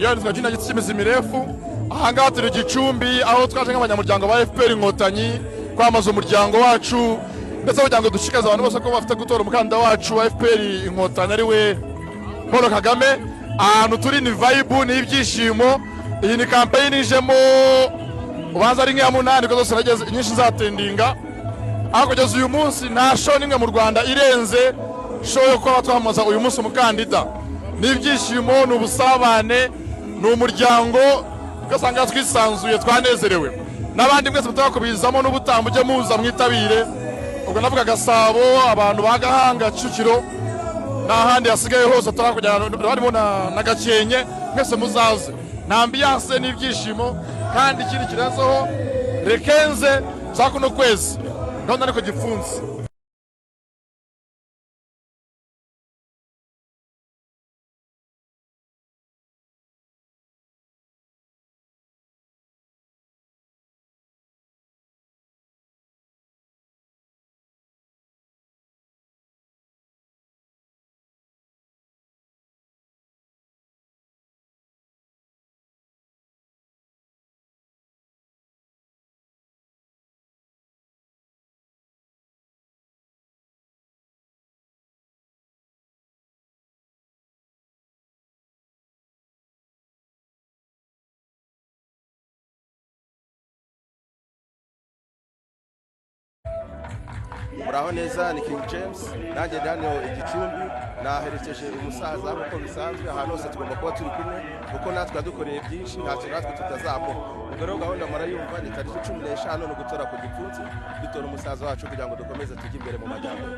Iyo nitwa Jina Giti cy'imizi mirefu. Ahangaha turi Gicumbi, aho twaje nk'abanyamuryango ba FPR Inkotanyi kwamamaza umuryango wacu, ndetse kugira ngo dushishikarize abantu bose ko bafite gutora umukandida wacu wa FPR Inkotanyi, ari we Paul Kagame. Ahantu turi ni vibe, ni ibyishimo. Iyi ni campaign ijemo ubanza ari nk'iya munani, kuko zose nageze inyinshi nzattendinga. Aho kugeza uyu munsi nta show n'imwe mu Rwanda irenze show yo kuba twamamaza uyu munsi umukandida. Ni ibyishimo, ni ubusabane, ni umuryango, ugasanga twisanzuye, twanezerewe. N'abandi mwese mutaka kubizamo n'ubutaha mujye muza mwitabire. Ubwo navuga Gasabo, abantu ba Gahanga, Kicukiro n'ahandi hasigaye hose turakujyana, harimo na Gakenke, mwese muzaze. Nta ambiance n'ibyishimo. Kandi ikindi kirenzeho, le 15 za kuno kwezi gahunda niko gipfunsi. Muraho neza, ni King James. Nanjye ndi hano i Gicumbi, naherekeje umusaza nk'uko bisanzwe. Ahantu hose tugomba kuba turi kumwe, kuko natwe yadukoreye byinshi, ntacyo natwe tutazamuha. Ubwo rero gahunda murayumva, ni tariki 15, ni ugutora ku gipfunsi, dutora umusaza wacu kugira ngo dukomeze tujye imbere mu majyambere.